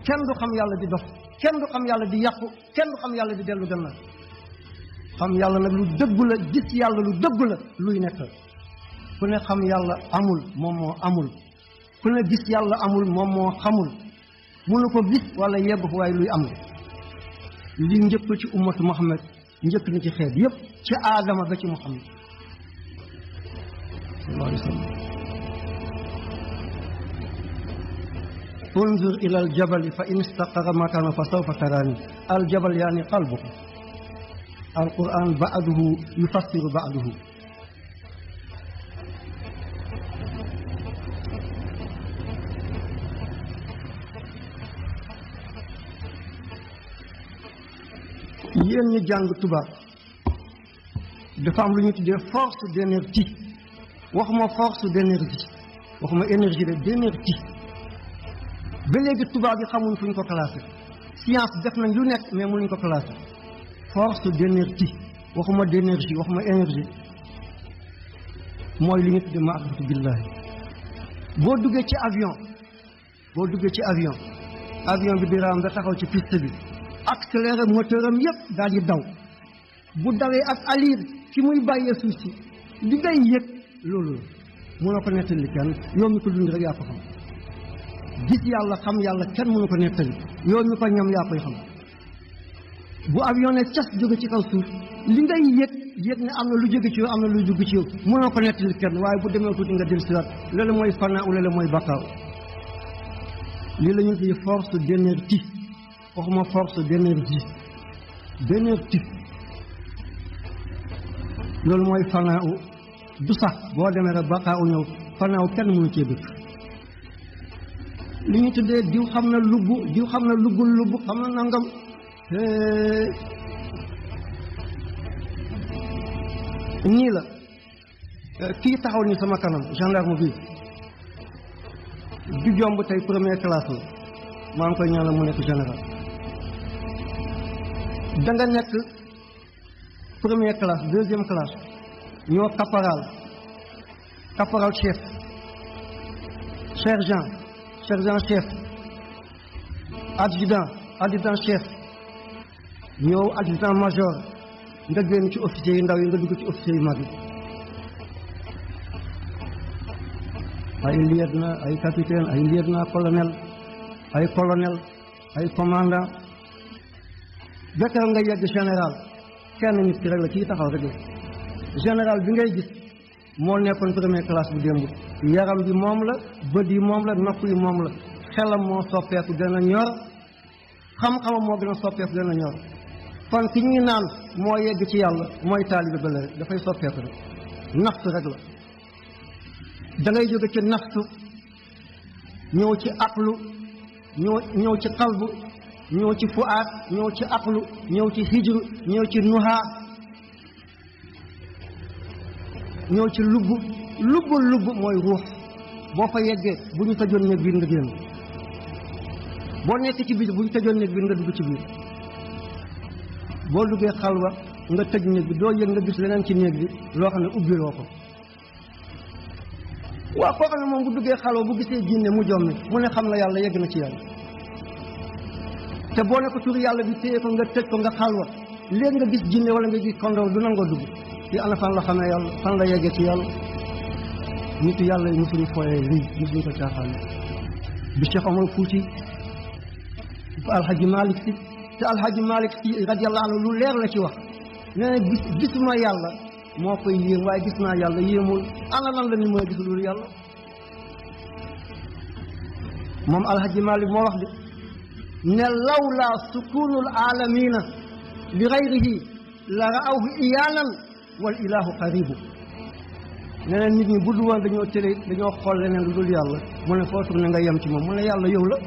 kenn du xam yàlla di dox kenn du xam yàlla di yàqu kenn du xam yàlla di dellu gannaaw xam yàlla nag lu dëggu la gis yàlla lu dëggu la luy nekk ku ne xam yàlla amul moom moo amul ku ne gis yàlla amul moom moo xamul mënu ko gis wala yegg ko waaye luy am li njëkk ci ummatu Muhammad njëkk na ci xeet yépp ci aadama ba ci Muhammad sallallahu alayhi wa sallam unzur ila aljabali fa in istaqara makana fa sawfa tarani aljabal yaani qalbuka alquran ba'duhu yufassiru ba'duhu yéen ñu jàng tubaab dafa am lu ñu tuddee force d'énergie waxuma force d'énergie waxuma énergie d'énergie ba léegi tubaab yi xamuñ fu ñu ko classé science def nañ lu nekk mais mënuñ ko classé force d'énergie waxuma d'énergie waxuma énergie mooy li ñu tuddee maarifatu billahi boo duggee ci avion avion bi di raam nga taxaw ci piste bi accéléré moteur am yëpp daal di daw bu dawee ak allure fi muy bàyyee suuf si li ngay yëg loolu mënoo ko nettali kenn yow mi ko dund rek yaa ko xam gis yàlla xam yàlla kenn mënu ko nettali yow mi ko ñam yaa koy xam bu avion ne cas jóge ci kaw suuf li ngay yëg ne am na lu jóge ci yow am na lu jóge ci yow mënoo ko nettali kenn waaye bu demee tuuti nga dellusiwaat loolu mooy fanaa loolu mooy bakkaaw lii la ñu tuddee force d'énergie waxuma force d'énergie loolu mooy fanaaw du sax boo demee rek bakkaaw ñëw fanaaw kenn mënu cee dëkk li ñu tuddee diw xam na lugg xam na nangam nii la kii taxaw ni sama kanam gendarme bi du jomb tey première classe la maa ngi koy ñaanal mu nekk général da nga nekk première classe deuxième classe ñoo caporal chef sergent chef adjudant chef ñëw adjudant major nga génn ci officier yu ndaw yi nga dugg ci officier yu mag yi ay lieutenant ay capitaine ay lieutenant colonel ay commandant bekkeral nga yegg général kenn nit ki rek la kii taxaw rek la général bi ngay gis moo nekkoon première classe bu démb yaram bi moom la bët yi moom la nopp yi moom la xelam moo soppeeku gën a ñor xam-xamam moo gën a soppeeku gën a ñor kon ki ñuy naan moo yegg ci yàlla mooy taalibe ba la rek dafay soppeeku rek naftu rek la da ngay jóge ci naftu ñëw ci aqlu ñëw ci qalbu ñëw ci fuaat ñëw ci aqlu ñëw ci hijru ñëw ci nuha ñëw ci lubb mooy ruux boo fa yeggee bu ñu tëjoon néeg biir nga génn boo nekk ci biir bu ñu tëjoon néeg biir nga dugg ci biir boo duggee xalwa nga tëj néeg bi doo yëg nga gis leneen ci néeg bi loo xam ne ubbiloo ko waaw koo xam ne moom bu duggee xalwa bu gisee jinne mu jommi mu ne xam na yàlla yegg na ci yàlla te boo ne ko tur yàlla bi téye ko nga tëj ko nga xalwa léegi nga gis jinne wala nga gis kondoor du nangoo dugg yi ana fan la xamee yàlla fan la yeggee ci yàlla nitu yàlla yi mosuñu fooyee lii mosuñu ko caaxaane bi Cheikh Omar Fouti ba alhaji Malick si te alhaji Malick si radiyallahu anhu lu leer la ci wax nee na gisuma yàlla moo koy yéem waaye gis naa yàlla yéemul ana lan la ni mën a gis loolu yàlla moom alhaji Malick moo wax de ne lawla sukunul alamina li gayrihi la raawhu iyaanan wal ilahu qaribu nee na nit ñi bu dul woon dañoo xool leneen lu dul yàlla mu ne foo tourné nga yem ci moom mu ne yàlla yow la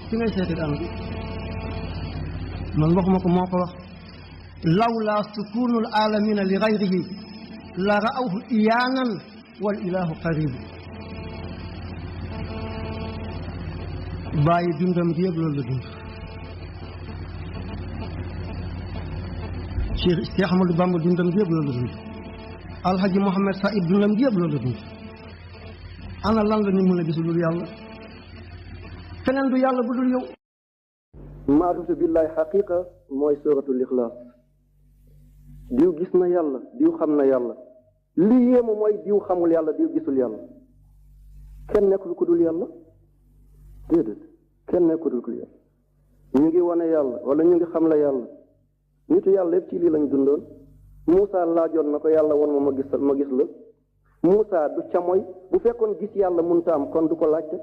fi ngay seeti daan bi man waxuma ko moo ko wax lawla sukunul alamina li gayrihi la raawhu iyaanan wal ilahu qaribu bàyyi dundam gi yëpp loolu la dund Cheikh Ahmadou Bamba dundam gi yëpp loolu la dund alhaji Mouhamed Saïd dundam gi yëpp loolu la dund ana lan la ñu mën a gis lu dul yàlla keneen du yàlla bu dul yow maarifatu billahi xaqiqa mooy suratul ixlaas diw gis na yàlla diw xam na yàlla li yéemu mooy diw xamul yàlla diw gisul yàlla kenn nekkul ku dul yàlla déedéet kenn nekkul ku dul yàlla ñu ngi wane yàlla wala ñu ngi xam la yàlla nitu yàlla yëpp ci lii lañ dundoon Moussa laajoon na ko yàlla won ma ma gis la Moussa du camoy bu fekkoon gis yàlla munta am kon du ko laajte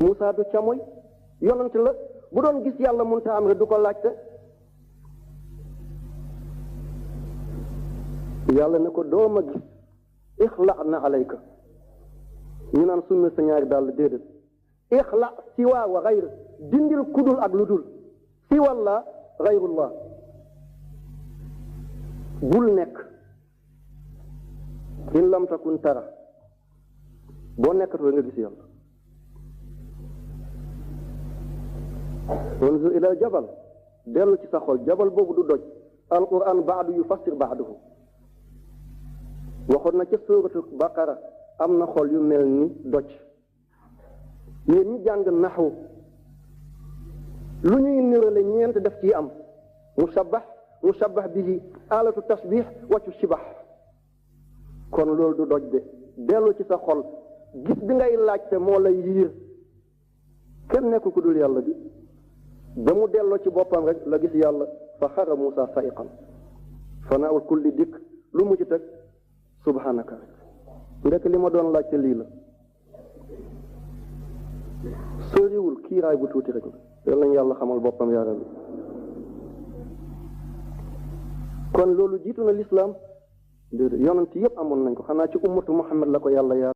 Moussa du camoy yonent la bu doon gis yàlla munta am rek du ko laajte yàlla ne ko doo ma gis ixla na alayka ñu naan summi sa ñaari dàll déedéet ixla siwa wa xayr dindil kudul ak lu dul siwalla xayrullah bul nekk in lam takun tara boo nekkatoo nga gis yàlla wanzur ila jabal dellu ci sa xol jabal boobu du doj alquran baadu yu fassir baaduhu waxoon na ca suuratu baqara am na xol yu mel ni doj yéen ñi jàng naxwu lu ñuy nirale ñeent def ci am mushabbah bihi alatu tashbih waccu shibax kon loolu du doj de dellu ci sa xol gis bi ngay laajte moo lay yiir kenn nekk ku dul yàlla bi ba mu delloo ci boppam rek la gis yàlla fa xara Muusa sa'iqan fanaawul kulli dikk lu mu ci teg subhanaka ndek li ma doon laajte lii la soriwul kiiraay bu tuuti rek yal nañu yàlla xamal boppam yaa rabbi kon loolu jiitu na lislaam déedéet yonent yëpp amoon nañ ko xanaa ci ummatu Muhammad la ko yàlla yaa